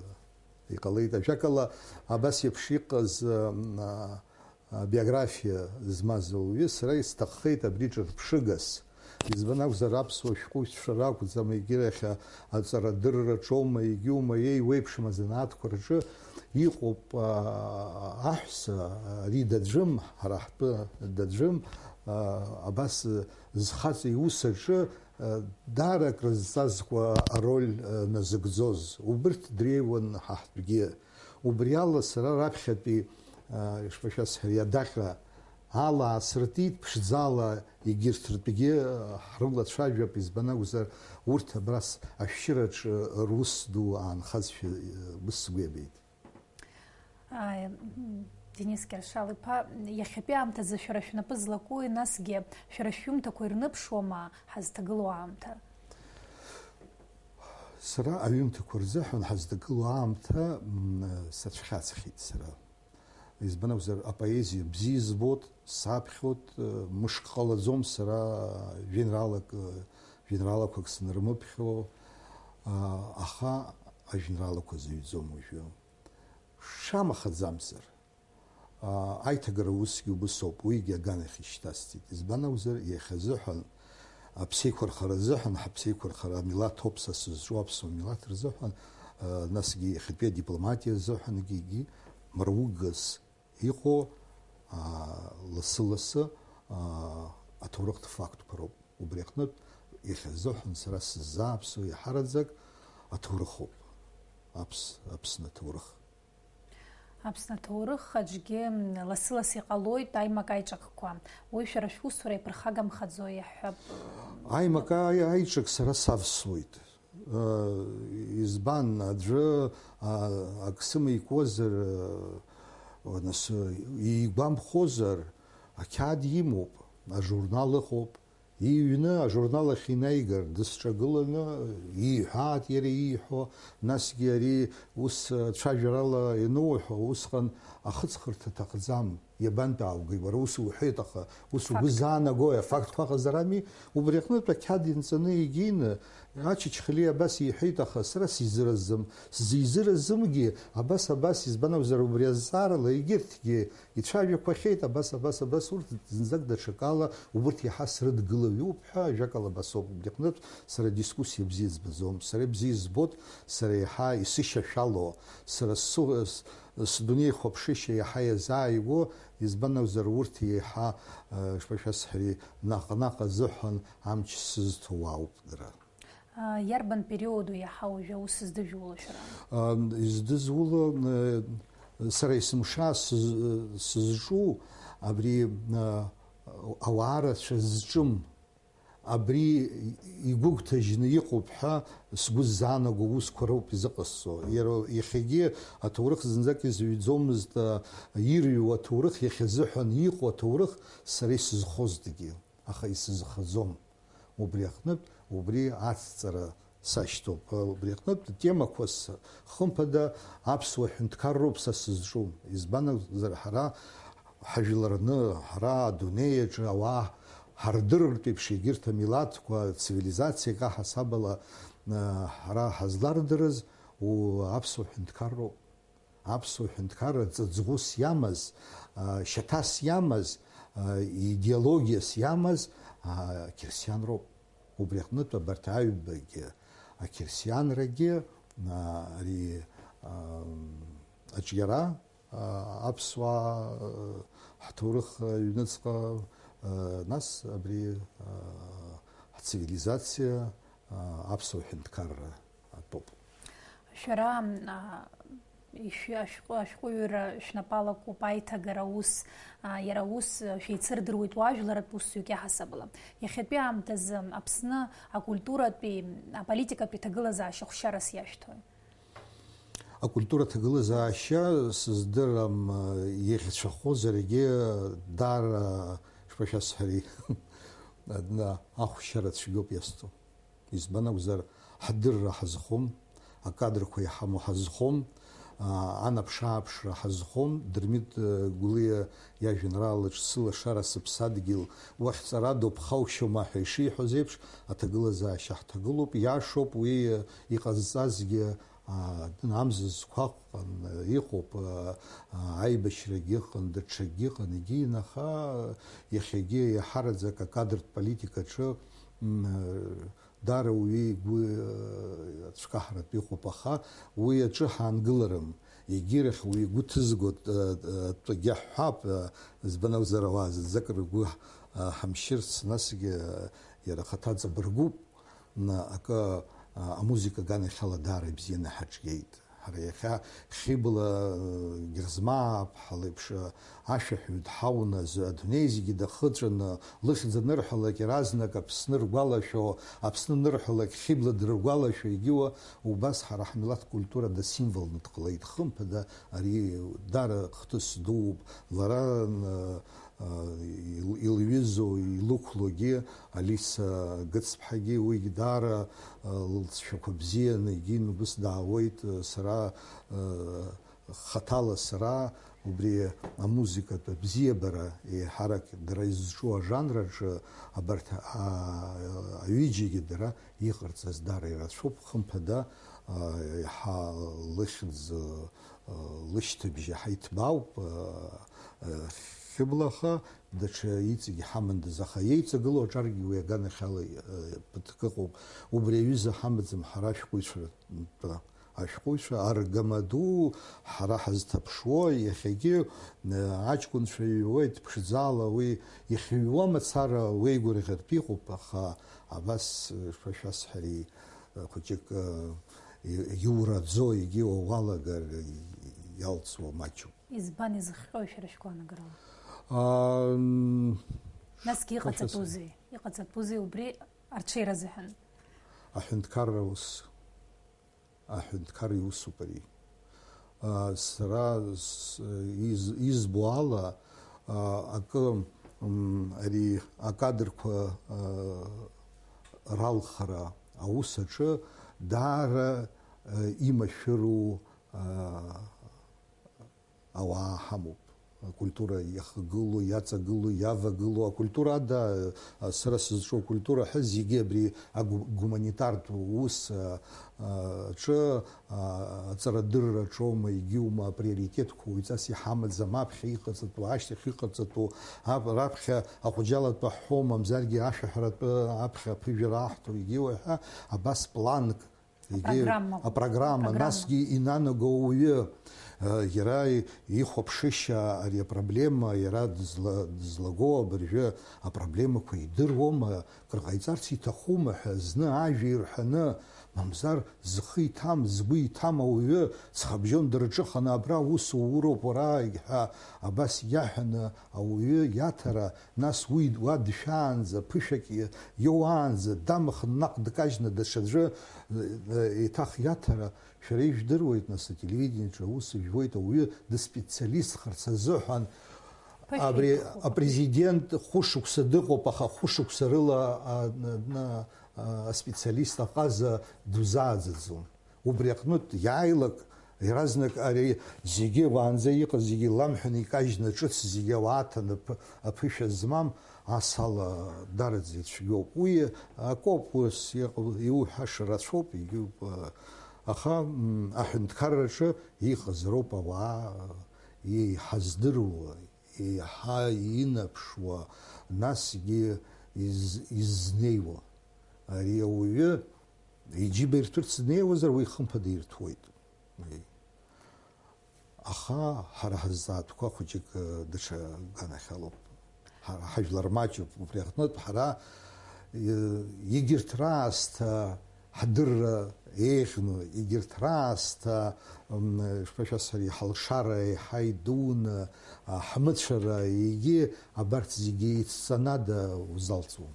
иҟалеит. Ажәакала, абас еиԥш иҟаз, э, м, а, Абиографиа змаз ауаҩы сара исҭаххеит абри ҿырԥшыгас. Избан акәзар, аԥсуа шәҟәыҩҩцәа ракәӡам, егьирахь аҵарадырраҿоума, егьиума, еиуеиԥшым азанааҭқәа рҿы иҟоуп, аа, аҳәса, ари даӡәым, ҳара ҳтәы даӡәым, аа, абас зхаҵа иус аҿы, аа, даара акрызҵазкуа ароль, аа, назыгӡоз. Убырҭ дреиуан ҳа ҳтәгьы. Убри ала сара раԥхьатәи, а, ишԥашәасҳәари, адаҟьа ала аасыртит, ԥшӡала егьырҭ ртәгьы, а, ҳрылацәажәап, избан акәзар, урҭ абрас ашәшьыраҿы рус ду аанхазшәа, а, ус сгәы иабеит. Ааи, м, Денис Кьыршал-иԥа, иахьатәи аамҭазы шәара шәнапы злаку, насгьы шәара шәҩымҭақәа ирныԥшуама ҳазҭагылоу аамҭа? Сара аҩымҭақәа рзыҳәан ҳазҭагылоу аамҭа, м, сацәхьаҵхьеит сара. Избан акәзар, апоезиа бзиа збоит, саԥхьоит, э, мышк ҟалаӡом сара жәеинраалак, э, жәеинраалақәак санрымыԥхьо, а, аха ажәеинраалақәа зыҩӡом уажәы. Шамахаӡамзар, а, аиҭагара усгьы убыс ауп, уигьы аганахь ишьҭасҵеит. Избан акәзар, иахьазыҳәан, аԥсеиқәырхара азыҳәан, ҳаԥсеиқәырхара амилаҭ ауп са сызҿу, аԥсуа милаҭ рзыҳәан, а, насгьы иахьатәи адипломатиа азыҳәангьы, егьи мыругас иҟоу, аа, лассы-лассы Аа, аҭоурыхтә фактқәа роуп. Убри аҟнытә, иахьазыҳәан сара сзааԥсо иаҳараӡак аҭоурыхоуп. Аԥс-, Аԥсны аҭоурых. Аԥсны аҭоурых аҿгьы лассы-ласс иҟалоит аимак-аиҿакқәа. Уи шәара шәусура иаԥырхагамхаӡо иаҳҳәап. Аимак-аи-, аиҿак сара савсуеит. Э, избан, аӡәы, а, ак сымеикуазар, э, нас, э, игәамԥхозар, ақьаад имоуп, ажурнал ыҟоуп, иҩны ажурнал ахь инаигар, дысҿагыланы иҳәаат иара ииҳәо, насгьы ари ус, э, цәажәарала иануҳәо, усҟан ахыҵхырҭа аҭахӡам. Иабантәааугеи, уара ус уҳәеит, аха ус угәы Факт. Заанагои, афактқәа ыҟазар ами, убри аҟнытә ақьаад инҵаны егьины, Ачачхалиа абас иҳәеит, аха сара сизыразым, сзизыразымгьы, абас, абас, избан акәзар, убри азҵаарала егьырҭгьы ицәажәақәахьеит, абас, абас, абас, урҭ зынӡак даҽакала, убырҭ иаҳа срыдгылаҩуп ҳәа, ажәакала, абасоуп, убри аҟнытә сара дискуссиа бзиа збаӡом, сара бзиа избоит, сара иаҳа исышьашәало, сара су-, с-, Сдунеихәаԥшышьа иаҳа иазааигәоу, избан акәзар, урҭ еиҳа, э, шԥашәасҳәари, наҟ-наҟ азыҳәан амч сызҭо уаауп дара. А, иарбан периоду иаҳа уажәы аус здыжәуло шәара? А, издызуло, э, сара есымша сыз-, сызҿу абри, э, ауаа рацәа зҿым, абри игәыгәҭажьны иҟоуп ҳәа сгәы ззаанаго усқәа роуп изыҟасҵо. Иара иахьагьы аҭоурых зынӡак изҩӡомызт, а, ирҩуа аҭоурых, иахьазыҳәан иҟоу аҭоурых сара исызхозҭгьы, аха исызхаӡом. Убри аҟнытә, убри ацҵара сашьҭоуп. Убри аҟнытә темақәас, хымԥада, аԥсуа ҳәынҭқарроуп са сызҿу. Избан акәзар, ҳара ҳажәларны, ҳара адунеи аҿы ауаа ҳардырыртә еиԥш, егьырҭ амилаҭқәа цивилизациак аҳасабала, э, ҳара ҳазлардырыз у-, аԥсуа ҳәынҭқарроуп. Аԥсуа ҳәынҭқарра ҵаҵӷәыс иамаз, а, шьаҭас иамаз, а, идеологиас иамаз, а, қьырсианроуп. Убри аҟнытә абарҭ аҩбагьы, ақьырсианрагьы, а, ари, а, аҿиара, а, аԥсуаа, а, ҳҭоурых аҩныҵҟа, а, нас абри, а, ҳцивилизациа, а, аԥсуа ҳәынҭқарра атәоуп. Шәара, а, ишәи-, ашәҟәы-, ашәҟәыҩҩра шәнапы алакуп, аиҭагара аус, а, иара аус, а, шәеицырдыруеит уажәларатә усзуҩык иаҳасабала. Иахьатәи аамҭазы Аԥсны акультуратәи, аполитикатәи ҭагылазаашьа хәшьарас иашәҭои? Акультура ҭагылазаашьа сыздырам, а, иӷьцәахозаргьы даара, шԥашәасҳәари, адна ахәшьара цәгьоуп иасҭо. Избан акәзар, ҳдырра ҳазхом, акадрқәа иҳамоу ҳазхом, аа, анаԥш-ааԥшра ҳазхом, Дырмит, э, Гәлиа иажәеинраалаҿ сылашара сыԥсадгьыл, уахьҵарадоуп, хаушьома ҳәа ишиҳәоз еиԥш, аҭагылазаашьа ҳҭагылоуп, иашоуп, уи, э, иҟазҵазгьы, аа, амзызқәа ыҟан, э, иҟоуп, э, аа, аибашьрагьы ыҟан, даҽакгьы ыҟан, егьин, аха иахьагьы иаҳараӡак акадртә политикаҿы, м, э, Даара уи игәы, э, ацәкаҳаратә иҟоуп, аха уи аҿы ҳаангыларым. Егьирахь уи игәы ҭызго, э, э, тәгьы ҳҳәап, э, избан акәзар, ауаа зынӡак ргәы, э, ҳамшьырц, насгьы, э, иара ахаҭа ҵабыргуп, н-, акы, э, амузыка аганахьала даара ибзианы ҳаҿиеит. Ҳара иахьа Хьыбла, э, Герзмааԥҳа леиԥш, э, ашәаҳәаҩ дҳауны, аӡәы адунеи зегьы дахыҵәаны, лыхьӡ анырҳәалак, иаразнак Аԥсны ргәалашәо, Аԥсны анырҳәалак, Хьыбла дыргәалашәо, егьиуа убас ҳара ҳмилаҭ культура дасимволны дҟалеит. Хымԥада, ари даара хҭыс дууп. Лара, э, э, ил-, илҩызоу, илықәлогьы, Алиса Гыцԥҳагьы уигь даара, э, лҵшәақәа бзианы, егьин убыс даауеит, э, сара, э, хаҭала сара убри амузыкатә абзиабара еиҳарак дара изҿу ажанраҿы абарҭ, а, аҩыџьагьы дара иҟарҵаз даара ирацәоуп, хымԥада, а, иаҳа лыхьӡ, а, лышьҭыбжь иаҳа иҭбаауп, а, а, Хьыбла, аха даҽа иҵегь иҳамандаз, аха иеиҵагылоу аҿаргьы уи аганахьала, а, ԥыҭк ыҟоуп. Убри аҩыза ҳамаӡам ҳара ашәҟәыҩҩцәа ртәы. Ашәҟәыҩҩцәа аргама ду ҳара ҳазҭаԥшуа, иахьагьы, э, аҷкәынцәа иҩуеит ԥшӡала, уи ихьыҩуа мацара уеигәырӷьартә иҟоуп, аха абас, э, шԥашәасҳәари, э, хәыҷык, э, и-, иураӡо, егьи уалагар, и-, иалҵуа маҷуп. Избан изыхҟьои шәара шәгәаанагарала? Аа, м, Насгьы иҟаҵатәузеи? Иҟаҵатәузеи убри арҽеира азыҳәан? Аҳәынҭқарра ус. Аҳәынҭқар иусуп ари. Аа, сара с-, из-, избо ала, аа, акы, м, ари акадрқәа, аа, ралхра аус аҿы даара, аа, имашәыру, аа, ауаа ҳамоуп. Акультура иахагылоу, иаҵагылоу, иавагылоу, акультура ада, сара сызҿу акультура ҳәа зегьы абри агу-, гуманитартә ус, а, а, аҿы, а, аҵарадырра аҿоума, егьиума, априоритетқәа уаҩҵас иҳамаӡам, аԥхьа иҟаҵатәу, ашьҭахь иҟаҵатәу, ап-, раԥхьа ахәыҷалатәы ҳҳәоу, мамзаргьы ашәаҳәаратәы аԥхьа аԥыжәара аҳҭо, егьиуа ҳәа абас планк Егьи апрограмма. Апрограмма, апрограмма. Насгьы инанаго ауаҩы, э, иара ихәаԥшышьа ари апроблема, иара дызла-, дызлаго абыржәы апроблемақәа идыруома, кыр ҟаиҵарц иҭахума ҳәа зны ажәа ирҳәаны, мамзар зхы иҭам, згәы иҭам ауаҩы ҵхабжьон дырҿыханы абра аус ууроуп уара ҳәа абас иаҳәаны ауаҩы иаҭара Нас уи уа дшәаанӡа, ԥышәак иа-, иоуаанӡа, дамыхны наҟ дкажьны даҽаӡәы, э, э, еиҭах иаҭара, шәара ижәдыруеит, нас, ателевидениеҿы аус жәбоит, ауаҩы дыспециалистхарц азыҳәан. Ԥышәак абри иҭахуп. Апрезидент хәышықәса дыҟоуп, аха хәышықәса рыла, а, н-, н-, а, аспециалист аҟаза дузааӡаӡом. Убри аҟнытә иааилак, иаразнак ари зегьы, уаанӡа иҟаз зегьы ламҳәаны икажьны, ҿыц зегьы ауааҭан аԥ-, аԥышәа змам ас ала дараӡа ицәгьоуп. Уи акоуп, ус иҟ-, иуҳәаша рацәоуп, егьуп, аха, м, аҳәынҭқарраҿы иҟаз роуп ауаа еиҳа здыруа, еиҳа инаԥшуа, насгьы из-, изнеиуа. Ари ауаҩы Иџьыба ирҭәырц днеиуазар, уи хымԥада ирҭәуеит. Аха ҳара ҳазҵаатәқәа хәыҷык, э, даҽа ганахьалоуп. Ҳара ҳажәлар маҷуп, убри аҟнытә ҳара, э, егьырҭ раасҭа ҳдырра еиӷьны, егьырҭ раасҭа, м, шԥашәасҳәари, ҳалшара еиҳа идуны, а, ҳмыцәара, егьи абарҭ зегьы ицҵанада узалҵуам.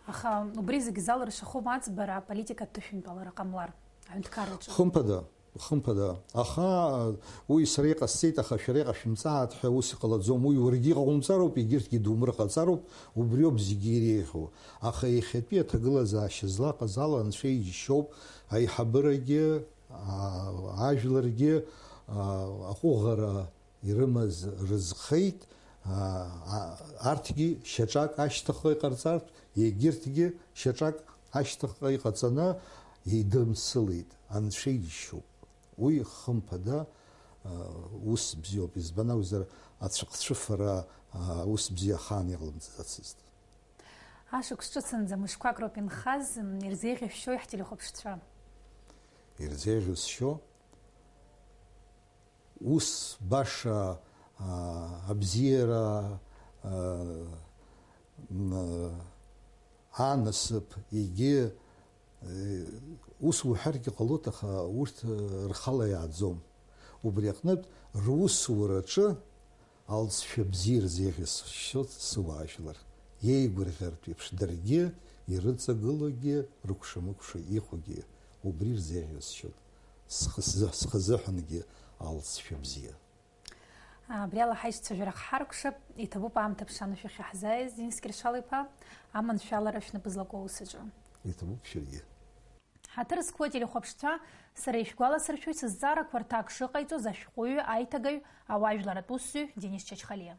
Аха убри зегь залыршахом аӡбара аполитикатә ҭышәынтәалара ҟамлар, аҳәынҭқарраҿы. Хымԥада, хымԥада. Аха уи сара иҟасҵеит, аха шәара иҟашәымҵааит ҳәа ус иҟалаӡом. Уи уаргьы иҟаумҵароуп, егьырҭгьы думырҟаҵароуп, убриоуп зегьы иреиӷьу. Аха иахьатәи аҭагылазаашьа злаҟаз ала Анцәа иџьшьоуп, аиҳабырагьы, а, ажәларгьы, а, аҟәыӷара ирымаз рызхеит, а, а, арҭгьы шьаҿак ашьҭахьҟа иҟарҵартә, егьырҭгьы шьаҿак ашьҭахьҟа иҟаҵаны идымсылеит, Анцәа иџьшьоуп. Уи, хымԥада, а, ус бзиоуп, избан акәзар, ацәыхцәыфара, а, ус бзиа ахаан иҟалымҵаӡацызт. Ашықәс ҿыцынӡа мышқәак роуп инхаз, м, ирзеиӷьасшьои ҳтелехәаԥшцәа? Ирзеиӷьасшьо? Ус баша, а, абзиара, а, н-, анасыԥ, егьи, э, ус уҳәаргьы ҟалоит, аха урҭ, э, рхала иааӡом. Убри аҟнытә, русураҿы алҵшәа бзиа ирзеиӷьасшьоит сыуаажәлар. Иеигәырӷьартә еиԥш, даргьы ирыҵагылогьы, рыкәша-мыкәша иҟоугьы, убри ирзеиӷьасшьоит. Схы-, сзы-, схазыҳәангьы алҵшәа бзиа. Абри ала ҳаишьцәажәара ҳхаркәшап, иҭабуп аамҭа ԥшаны шәахьаҳзааиз, Денис Кьыршал-иԥа, аманшәалара шәнапы злаку аус аҿы. Иҭабуп шәаргьы. Ҳаҭыр зқәу ателехәаԥшцәа, сара ишәгәаласыршәоит сызҵаарақәа рҭак шыҟаиҵоз ашәҟәыҩҩы, аиҭагаҩ, ауаажәларатә усзуҩ Денис Чачхалиа.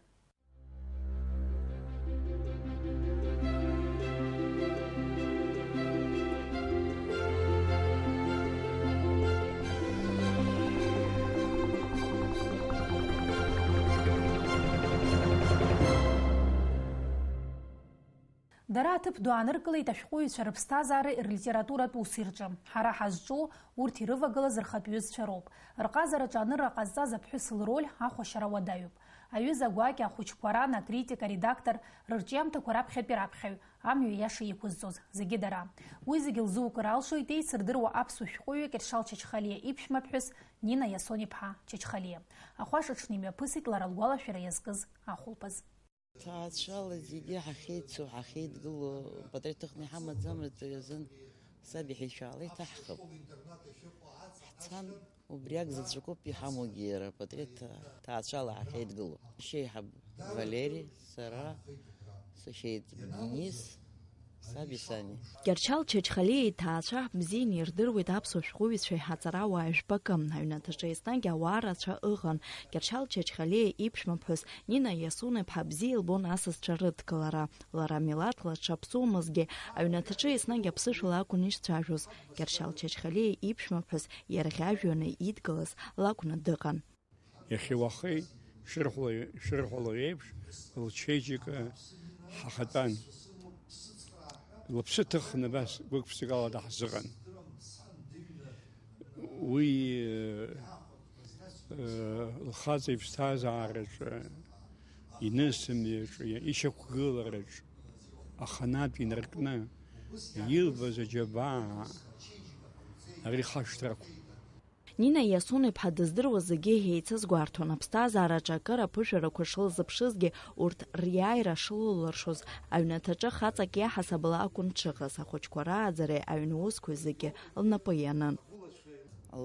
Дара аҭыԥ ду ааныркылеит ашәҟәыҩҩцәа рыԥсҭазаареи рлитературатә уси рҿы. Ҳара ҳазҿу урҭ ирывагылаз рхатә ҩызцәа роуп. Рҟазараҿы анырра ҟазҵаз аԥҳәыс лроль ахәашьара уадаҩуп. Аҩыза гәакьа ахәыҷқәа ран, акритик, аредактор, рырҿиамҭақәа раԥхьатәи раԥхьаҩ, амҩа иаша иқәызҵоз, зегьы дара. Уи зегьы лзуакыр алшоит еицырдыруа аԥсуа шәҟәыҩҩы Кьыршьал Чачхалиа иԥшәма ԥҳәыс Нина Иасон-иԥҳа Чачхалиа. Ахәашаҽны имҩаԥысит лара лгәалашәара иазкыз ахәылԥаз. Ҭаацәала зегьы ҳахьеицу, ҳахьеидгыло, апатреҭ ҭыхны иҳамаӡам рҵаҩы азын саб иҳәишәала иҭаҳхып. Ҳцан, убри акзаҵәыкоуп иҳамоугьы иара апатреҭ ҭаацәала ҳахьеидгыло. Шьеиҳаб Валери, сара, сашьеиҵб Денис, Саби сани. Кьарчал Чачхалиа иҭаацәа бзианы ирдыруеит аԥсуа шәҟәыҩҩцәеи аҵарауааи жәпакы. Аҩнаҭаҿы еснагь ауаа рацәа ыҟан. Кьарчал Чачхалиа иԥшәмаԥҳәыс Нина Иасун-иԥҳа бзиа илбон асасцәа рыдкылара. Лара милаҭла дшаԥсуамызгьы, аҩнаҭаҿы еснагь аԥсышәала акәын ишцәажәоз. Кьарчал Чачхалиа иԥшәмаԥҳәыс иарӷьажәҩаны идгылаз лакәны дыҟан. Иахьеи уахеи шырҳәало, шырҳәало еиԥш, лчеиџьыка ҳахатәан. Лыԥсы ҭыхны абас гәык-ԥсыкала даҳзыҟан. Уи, э, э, лхаҵа иԥсҭазаараҿы, инысымҩаҿы, ишьақәгылараҿы аханатә инаркны илбаз аџьабаа ари хашҭрақәа. Нина Иасун-иԥҳа дыздыруаз зегьы еицазгәарҭон, аԥсҭазаараҿы акыр аԥышәарақәа шылзыԥшызгьы, урҭ риааира шылылыршоз, аҩнаҭаҿы хаҵак иаҳасабала акәын дшыҟаз, ахәыҷқәа рааӡареи аҩн усқәеи зегьы лнапы ианын.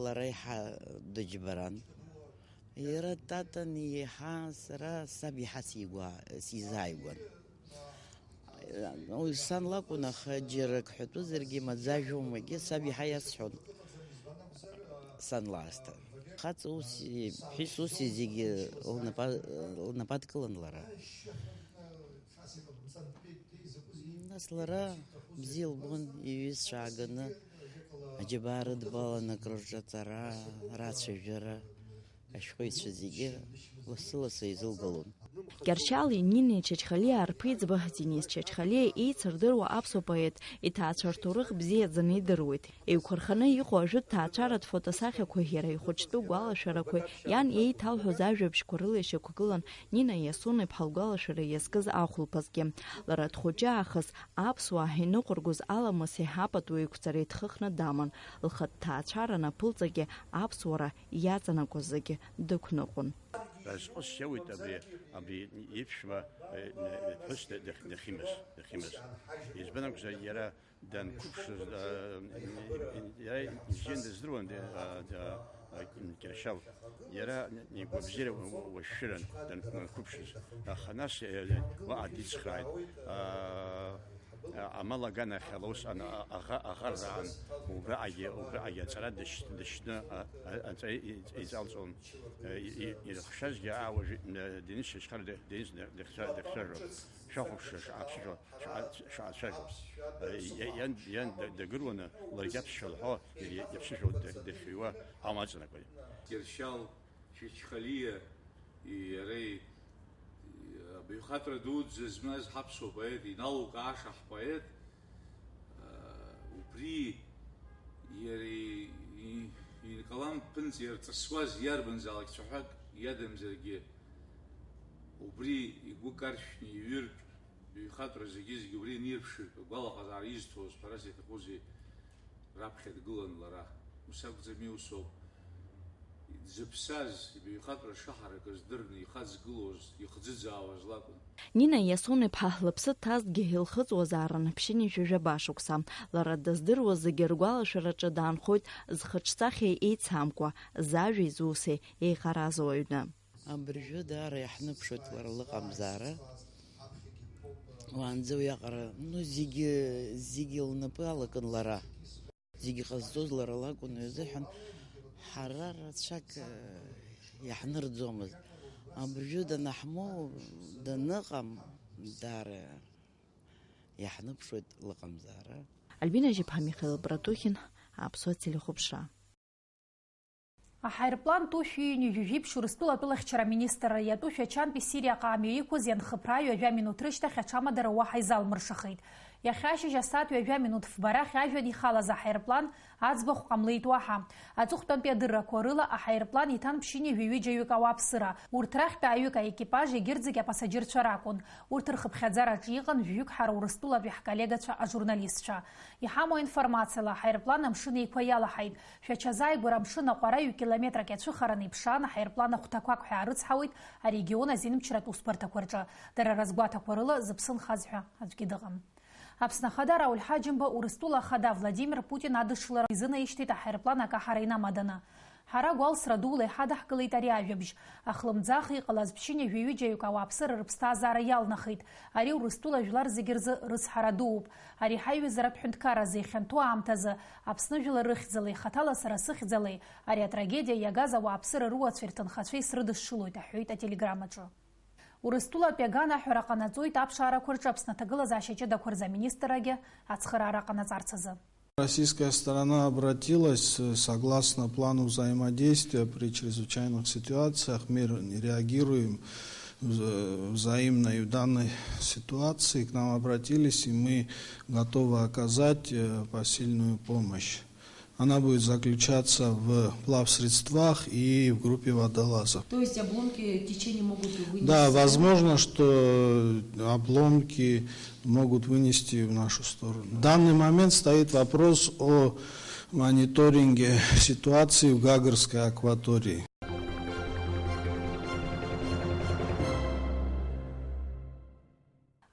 Лара иаҳа дыџьбаран. Иара дтатан, иаҳа сара саб иаҳа сигәа-, сизааигәан. Уи сан лакәын, аха џьара ак ҳәатәызаргьы маӡажәомагьы саб иаҳа иасҳәон, сан лаасҭа. Хаҵа уси, ԥҳәыс уси зегьы лнапа-, лнапы адкылан лара. Нас лара бзиа лбон, иҩызцәа ааганы аџьабаа рыдбалан акрырҿаҵара, рацәажәара. Ашәҟәыҩҩцәа зегьы лассы-лассы еизылгалон. Кьарчали Нинеи Чачхалиа рԥеиҵба Денис Чачхалиа еицырдыруа аԥсуа поет иҭаацәа рҭоурых бзиаӡаны идыруеит. Еиқәырханы иҟоу ажәытә ҭаацәаратә фотосахьақәеи иара ихәыҷтәы гәалашәарақәеи, иан еиҭалҳәоз ажәабжьқәа рыла ишьақәгылан Нина Иасун-иԥҳа лгәалашәара иазкыз ахәылԥазгьы. Лара дхәыҷы аахыс аԥсуаа иныҟәыргоз аламыси апату еиқәҵареи дхыхны даман. Лхатә ҭаацәара анаԥылҵагьы аԥсуара иаҵанакуаз зегьы дықәныҟәон. Разҟыс иоуит абри, абри иԥшәма, э, ԥҳәыс дахь-, дахьимаз, дахьимаз. Избан акәзар, иара данқәыԥшыз, э, иара ибзианы дыздыруан, э, э, э, Кьыршьал. Иара игәабзиара уашәшәыран данқәыԥшыз. Аха нас, э, уаҟа дицхрааит. Э, амал аганахьала ус ан-, а-, аӷа-, аӷарзаан убраҟагьы, убраҟагьы аҵара дышь-, дышьны, а, а, аҵара и-, и-, иҵалҵон. Э, и-, и-, ирыхшазгьы, аа, уажәы, э, Денис Чачхалиа, Денис дыхцәа-, дыхцәажәон. Шәахәаԥшра шаҳаԥсыжәо, шаҳа-, шаҳацәажәо. Э, иа-, иан, иан да-, дагыруаны, ларгьы аԥсшәа лҳәо, иа-, иа-, иаԥсышәа ды-, дыхҩуа аума аҵанакуеит. Кьыршьал Чачхалиа иареи абаҩхатәра дуӡӡа змаз ҳаԥсуа поет, иналукааша ҳпоет, аа, убри иара и-, и-, икалам ԥынҵа иарҵысуаз иарбанзаалак цәаҳәак иадамзаргьы, убри игәы каршәны иҩыртә баҩхатәра зегьы-зегьы убри анирԥшыртә агәалаҟазаара изҭоз, ҳәарас иаҭахузеи, раԥхьа дгылан лара. Ус акәӡами, усоуп. Дзыԥсаз, ибаҩхатәра шаҳаракыз дырны ихаҵгылоз, ихӡыӡаауаз лакәын. Нина Иасун-иԥҳа лыԥсы дҭазҭгьы илхыҵуазаарын ԥшьынҩажәи жәаба шықәса. Лара дыздыруаз зегьы ргәалашәараҿы даанхоит зхаҿсахьеи еицамкуа, зажәеи зуси еиҟаразоу аҩны. Абыржәы даара иаҳныԥшуеит лара лыҟамзаара. Уаанӡа уиаҟара, ну, зегьы, зегьы лнапы алакын лара. Зегьы ҟазҵоз лара лакәын, уи азыҳәан ҳара рацәак, э, иаҳнырӡомызт. Абыржәы данаҳмоу, даныҟам, даара иаҳныԥшуеит лыҟамзаара. Альбина Жьыԥҳа, Михаил Братухин, Аԥсуа телехәаԥшра. Аҳаирплан ту шәи ҩынҩажәи жәиԥшь Урыстәыла атәылахьчара аминистрра иатәу Шәачантәи Сириаҟа амҩа иқәыз ианхыԥра ҩажәа минуҭ рышьҭахь аҽамадара уаҳа изалмыршахеит. Иахьа ашьыжь асааҭ ҩажәа минуҭ фба рахь ажәҩан ихалаз аҳаирплан аӡбахә ҟамлеит уаҳа. Аҵыхәтәантәи адыррақәа рыла аҳаирплан иҭан ԥшьынҩажәи ҩыџьаҩык ауааԥсыра. Урҭ рахьтә ааҩык аекипаж, егьырҭ зегь апасаџьырцәа ракәын. Урҭ рхыԥхьаӡараҿы иҟан жәаҩык ҳара Урыстәылатәи ҳколлегацәа ажурналистцәа. Иҳамоу аинформациала, аҳаирплан Амшын Еиқәа иалаҳаит. Шәача азааигәара амшын аҟәара ҩ-километрак иацәыхараны иԥшаан, аҳаирплан ахәҭақәак ҳәа арыцҳауеит арегион азинмчратә усбарҭақәа рҿы. Дара рызгәаҭақәа рыла зыԥсы нхаз ҳәа аӡәгьы дыҟам. Аԥсны Ахада Рауль Ҳаџьымба Урыстәыла Ахада Владимир Путин адышлара изынаишьҭит аҳаирплан акаҳара инамаданы. Ҳара гәалсра дула иҳадаҳкылеит ари ажәабжь. Ахлымӡаах иҟалаз ԥшьынҩажәи ҩыџьаҩык ауааԥсыра рыԥсҭазаара иалнахит. Ари Урыстәыла жәлар зегьы рзы рыцҳара дууп. Ари ҳаиҩызаратә ҳәынҭқарразы ихьанҭоу аамҭазы Аԥсны жәлар рыхьӡалеи хаҭала сара сыхьӡалеи ари атрагедиа иагаз ауааԥсыра руацәеи рҭынхацәеи срыдышшылоит, аҳәеит ателеграммаҿы. Урыстәылатәи аганаҳәара ҟанаҵоит аԥшаарақәа рҿы Аԥсны аҭагылазаашьа ҷыдақәа рзы аминистррагьы ацхыраара ҟанаҵарц азы. Российская сторона обратилась, э, согласно плану взаимодействия при чрезвычайных ситуациях, мы реагируем вза-, взаимно и в данной ситуации. К нам обратились, и мы готовы оказать, э, посильную помощь. Она будет заключаться в плавсредствах и в группе водолазов. То есть обломки течения могут вынести, да? Да, возможно, что обломки могут вынести в нашу сторону. В данный момент стоит вопрос о мониторинге ситуации в Гагарской акватории.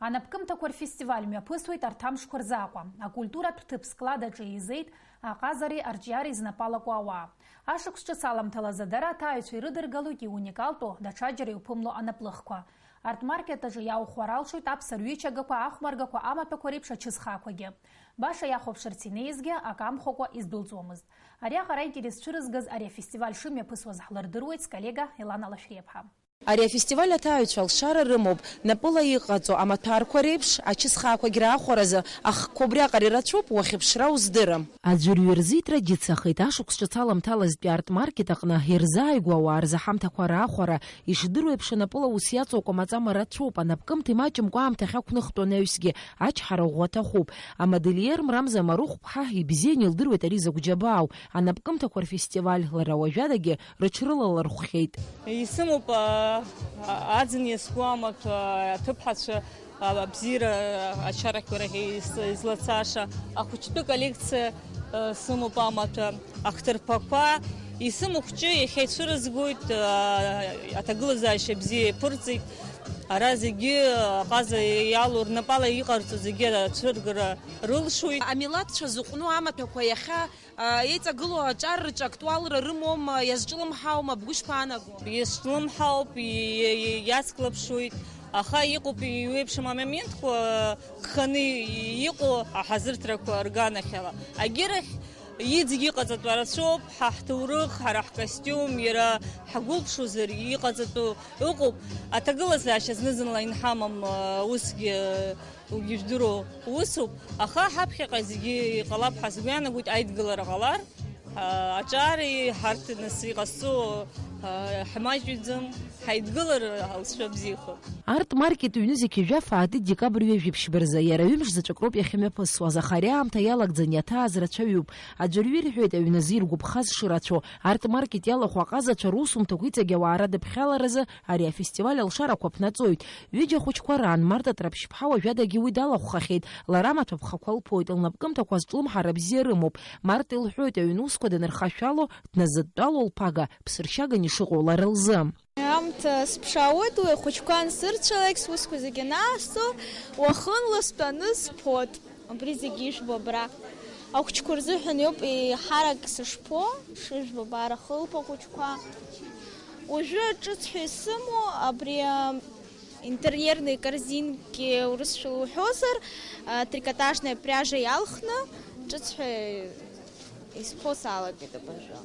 Анапкымҭақәа рфестиваль мҩаԥысуеит арҭ амшқәа рзы Аҟәа. Акультуратә ҭыԥ Склад аҿы еизеит аҟазареи арҿиареи знапалаку ауаа. Ашықәс ҿыц аламҭалазы дара аҭааҩцәа ирыдыргалоит иуникалтәу, даҽаџьара иуԥымло анаплыхқәа. Арт-маркет аҿы иааухәар алшоит аԥса рҩычагақәа, ахәмаргақәа, амаҭәақәа реиԥш ачысхаақәагьы. Баша иахәаԥшырц инеизгьы, акы амхәакәа издәылҵуамызт. Ариаҟара аинтерес цәырызгаз ари афестиваль шымҩаԥысуаз ҳлырдыруеит сколлега Елана Лашәриаԥҳа. Ари афестиваль аҭааҩцәа алшара рымоуп, напыла иҟаҵо амаҭәарқәа реиԥш, ачысхаақәагь раахәаразы ахқәа убриаҟара ирацәоуп, уахьыԥшра уздырам. Аӡәырҩы рзы итрадициахеит, ашықәс ҿыц аламҭалазтәи арт-маркет аҟны ирзааигәоу ауаа рзы ҳамҭақәа раахәара, ишдыру еиԥш, анапыла ус иаҵоу акәамаҵама рацәоуп, анапкымҭа имаҷымкәа аамҭа ахьақәныхтәу анаҩсгьы ачҳара ӷәӷәа аҭахуп. Амодельер Мрамза Марыхәԥҳа ибзианы илдыруеит ари закә џьабаау, анапкымҭақәа рфестиваль, лара уажәадагьы рыҽрылалырхәхьеит. Исымоуп, а, а, аӡын иазку амаҭәа, аҭыԥҳацәа, а, абзиара, а, ачарахьқәа рахь ис-, излацаша, ахәыҷтәы коллекциа, а, сымоуп амаҭәа, ахҭырԥақәа, исымоу хәҷы иахьа ицәырызгоит, а, аҭагылазаашьа бзиа иаԥырҵеит. Ара зегьы, а, ҟаза иалоу, рнапала иҟарҵо зегьы ацәыргара рылшоит. Амилаҭцәа зыҟәну амаҭәақәа иахьа еиҵагылоу аҿар рҿы актуалра рымоума, иазҿлымҳаума, бгәы ишԥаанаго? Иазҿлымҳауп, и-, и-, иацклаԥшуеит, аха иҟоуп иеиуеиԥшым амоментқәа, гханы иҟоу аҳазырҭрақәа рганахьала. Агьырахь, иҵегь иҟаҵатәу рацәоуп, ҳа ҳҭоурых, ҳара ҳкостиум, иара ҳгәылԥшозар иҟаҵатәу ыҟоуп. Аҭагылазаашьа зны-зынла инҳамам, усгьы Угьы жәдыруа усуп, аха ҳаԥхьаҟа зегьы иҟалап ҳәа сгәы иаанагоит, аидгылара ҟалар, а, аҿари ҳарҭ нас иҟазҵо, а, ҳмаҷҩӡам, ҳаидгылар алҵшәа бзиахоит. Арт-маркет ҩнызқь жәаф аатит декабрь ҩажәи ԥшьба рзы, иара ҩымш заҵәык роуп иахьымҩаԥысуаз, аха ари аамҭа иалагӡан иаҭааз рацәаҩуп. Аӡәырҩы ирҳәеит аҩны зиргәаԥхаз шырацәоу. Арт-маркет иалахәу аҟазацәа русумҭақәа иҵегь ауаа радыԥхьаларазы ари афестиваль алшарақәа ԥнаҵоит. Ҩыџьа хәыҷқәа раан, Марта Ҭраԥшьԥҳа уажәадагьы уи далахәхахьеит, лара амаҭәа ԥхақәа лԥоит, лнапкымҭақәа зҿлымҳара бзиа рымоуп. Марта илҳәоит, аҩн усқәа данырхашәало, дназыдтәало лԥага, ԥсыршьаган ишыҟоу лара лзы. Аамҭа сыԥшаауеит, уи ахәыҷқәа ансырцәалак, сусқәа зегьы анаасҵо, уахынла стәаны сԥоит. Абри зегьы ижәбо абра. Ахәыҷқәа рзыҳәан иоуп еиҳарак сышԥо, шыжәбо абар ахылԥа хәыҷқәа. Уажәы ҿыц ҳәа исымоу абри, а, интерьерные корзинки урысшәала уҳәозар, а, трикотажная пряжа иалхны, ҿыц ҳәа исԥо салагеит абыржәы.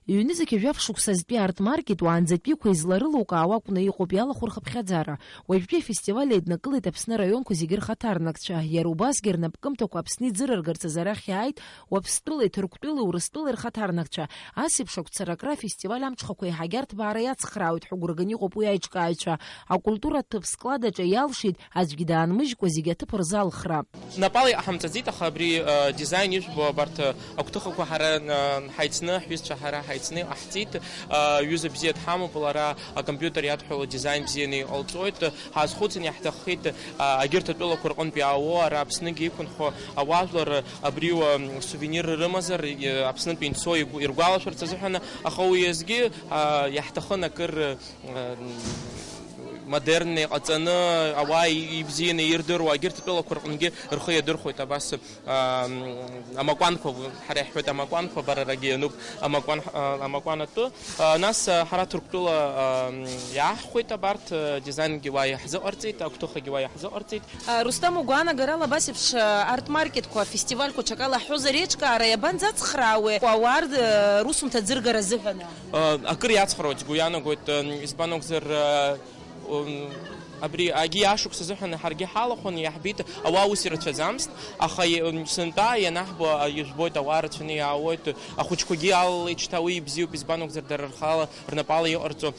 Ҩнызқьи жәаф шықәсазтәи арт-маркет уаанӡатәиқәа изларылукаауа акәны иҟоуп иалахәу рхыԥхьаӡара. Уажәтәи афестиваль еиднакылеит Аԥсны араионқәа зегьы рхаҭарнакцәа, иара убасгьы рнапкымҭақәа Аԥсны иӡырыргарц азы арахь иааит Уаԥстәылеи, Ҭырқәтәылеи, Урыстәылеи рхаҭарнакцәа. Ас еиԥш агәцаракра афестиваль амҽхақәа еиҳагьы арҭбаара иацхраауеит ҳәа гәра ганы иҟоуп уи аиҿкааҩцәа. Акультуратә ҭыԥ склад аҿы иалшеит аӡәгьы даанмыжькәа зегьы аҭыԥ рзалхра. Напала иҟаҳамҵаӡеит, аха абри, э, дизайн ижәбо абарҭ, э, агәҭыхақәа ҳара, э, ҳаицны, ҳҩызцәа ҳара ҳаицны иҟаҳҵеит. Э, ҩыза бзиа дҳамоуп, лара акомпиутер иадҳәало дизайн бзианы иҟалҵоит. Ҳаазхәыцын, иаҳҭаххеит, э, агьырҭ атәылақәа рҟынтә иаауо, ара Аԥсныгьы иқәынхо ауаажәлар, э, абри, э, сувенир рымазар, э, Аԥснынтәи инцо игу-, иргәалашәарц азыҳәан, аха уи азгьы, э, иаҳҭахын акыр, э, модернны иҟаҵаны, ауаа и-, ибзианы ирдыруа, агьырҭ атәылақәа рҟынгьы рхы иадырхәоит абас, ам, амакәанқәа, ҳара иаҳҳәоит амакәанқәа, барарагьы иануп, амакәан, а, амакәан атәы. А, нас, а, ҳара Ҭырқәтәыла, ам, иааҳхәеит абарҭ, а, дизайнгьы уа иаҳзыҟарҵеит, агәҭыхагьы уа иаҳзыҟарҵеит. А, Рустам, угәаанагарала абас еиԥш, а, арт-маркетқәа, афестивальқәа ҽакала ҳҳәозар, еиҿкаара иабанӡацхраауеи ауаа р-, русумҭа ӡыргара азыҳәаны? Акыр иацхраауеит, сгәы иаанагоит, избан акәзар, абри агьи ашықәс азыҳәан ҳаргьы ҳалахәын, иаҳбеит, ауаа ус ирацәаӡамызт, аха сынтәа ианаҳбо, ижәбоит, ауаа рацәаны иаауеит, ахәыҷқәагьы алалеит шьҭа, уи ибзиоуп, избан акәзар, дара рхала, рнапала иҟарҵо,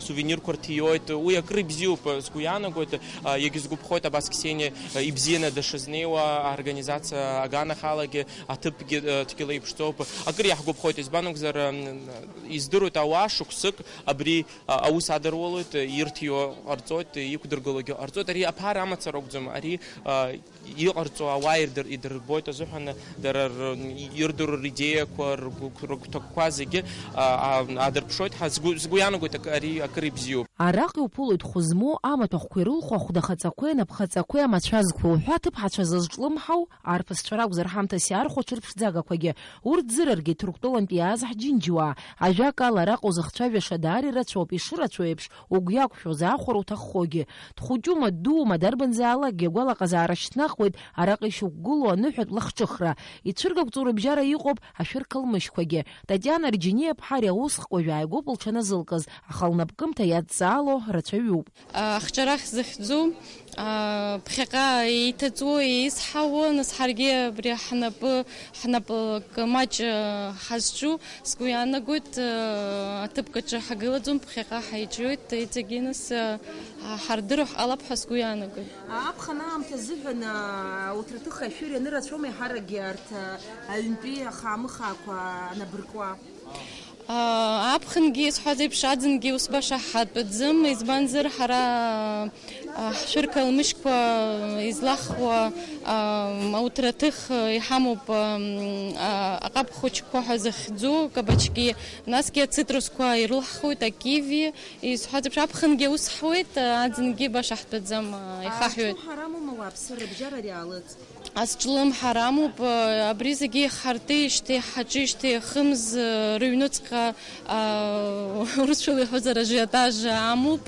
сувенирқәа рҭиоит, уи акыр ибзиоуп, сгәы иаанагоит, егьысгәаԥхоит абас Қсениа ибзианы дышазнеиуа, аорганизациа аганахьалагьы, аҭыԥгьы, э, дгьыла иԥшӡоуп. Акыр иаҳгәаԥхоит, избан акәзар, м, издыруеит, ауаа шықәсык абри, а, аус адыруалоит, ирҭиуа ҟарҵоит, иқәдыргылогьы ҟарҵоит. Ари аԥара амацара акәӡам, ари, а, иҟарҵо ауаа ирдыр-, идырбоит азыҳәан, дара р-, ирдыруа ридеиақәа, ргәы-, рыгәҭакқәа зегьы, а, а, аадырԥшуеит ҳәа сгәы, сгәы иаанагоит, ак-, ари акыр ибзиоуп. Араҟа иуԥылоит хәы змоу, амаҭәахәқәа ирылху ахәдахаҵақәеи анапхаҵақәеи амацәазқәеи уҳәа аҭыԥҳацәа зызҿлымҳау, арԥысцәа ракәзар, ҳамҭас иаархәо аҽырԥшӡагақәагьы, урҭ зырыргеит Ҭырқәтәылантәи иааз ҳџьынџьуаа. Ажәакала, араҟа узыхцәажәаша даара ирацәоуп, ишырацәоу еиԥш, угәы иақәшәоз аахәара уҭаххогьы. Дхәыҷума, ддуума, дарбанзаалакгьы агәалаҟазаара шьҭнахуеит араҟа ишьақәгылоу аныҳәатә лахҿыхра. Ицәыргақәҵоу рыбжьара иҟоуп ашәыр қылмышьқәагьы. Татиана Рџьениаԥҳа ари аус хкәажә ааигәоуп лҽаназылкыз, аха лнапкымҭа иадҵаало рацәаҩуп. Ахҿарахь зыхьӡу, а, ԥхьаҟа еиҭаҵуа, еизҳауа, нас ҳаргьы абри ҳнапы, ҳнапы маҷ, а, ҳазҿу, сгәы иаанагоит, а, аҭыԥк аҿы ҳагылаӡом, ԥхьаҟа ҳаиҿыҩуеит, иҵегьы нас, а, ҳардыруа ҳҟалап ҳәа сгәы иаанагоит. Аԥхын аамҭа азыҳәан, а, урҭ рҭыха ашәыр ианырацәоума еиҳаракгьы арҭ, а, аҩнтәи ахаамыхаақәа анабыркуа? Аԥхынгьы, исҳәаз еиԥш, аӡынгьы ус баша ҳатәаӡам, избанзар, ҳара, а, ҳшәыр қалмышьқәа излахуа, а, ауҭраҭых иҳамоуп, а, а, аҟаб хәыҷқәа ҳәа захьӡу, кабачки, насгьы ацитрусқәа ирылаҳхуеит, акиви, исҳәаз еиԥш, аԥхынгьы ус ҳуеит, аӡынгьы баша ҳтәаӡам, а, ихаҳҩоит. Ҳарамума уаԥсыр рыбжьара ари аалыҵ? Азҿлымҳар амоуп, абри зегьы ҳартижьҭеи, ҳаҿижьҭеи, хымз рыҩнуҵҟа, а, урысшәала иҳәозар, ажиотаж амоуп,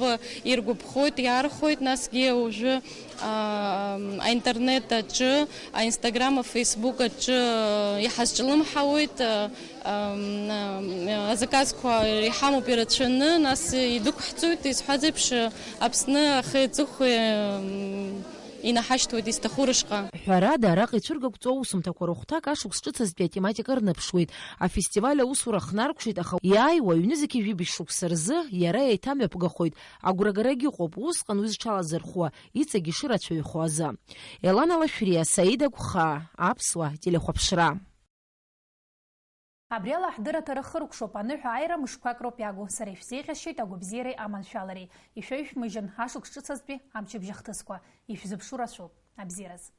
иргәаԥхоит, иаархәоит, насгьы уажәы, а, аинтернет аҿы, аинстаграм, афеисбук аҿы иҳазҿлымҳауеит, а, а, а, азаказқәа иҳамоуп ирацәаны, нас идәықәҳҵоит, исҳәаз еиԥш, Аԥсны ахи аҵыхәеи, а, Инаҳашьҭуеит изҭаху рышҟа. Ҳәарада, араҟа ицәыргақәҵоу аусумҭақәа рыхәҭак ашықәс ҿыцазтәи атематика рныԥшуеит. Афестиваль аусура хнаркәшеит, аха иааиуа ҩнызқьи жәибжь шықәса рзы иара еиҭамҩаԥгахоит. Агәрагарагь ыҟоуп, усҟан уи зҽалазырхәуа, иҵегь ишырацәаҩхо азы. Елана Лашәриа, Саида Гәхаа, Аԥсуа телехәаԥшра. Абри ала ҳдырраҭара хыркәшоуп, аныҳәа ааира мышқәак роуп иагу, сара ишәзеиӷьасшьоит агәабзиареи аманшәалареи, ишәаҩшәмыжьын ашықәс ҿыцазтәи амчыбжь ахҭысқәа, ишәзыԥшу рацәоуп, абзиараз.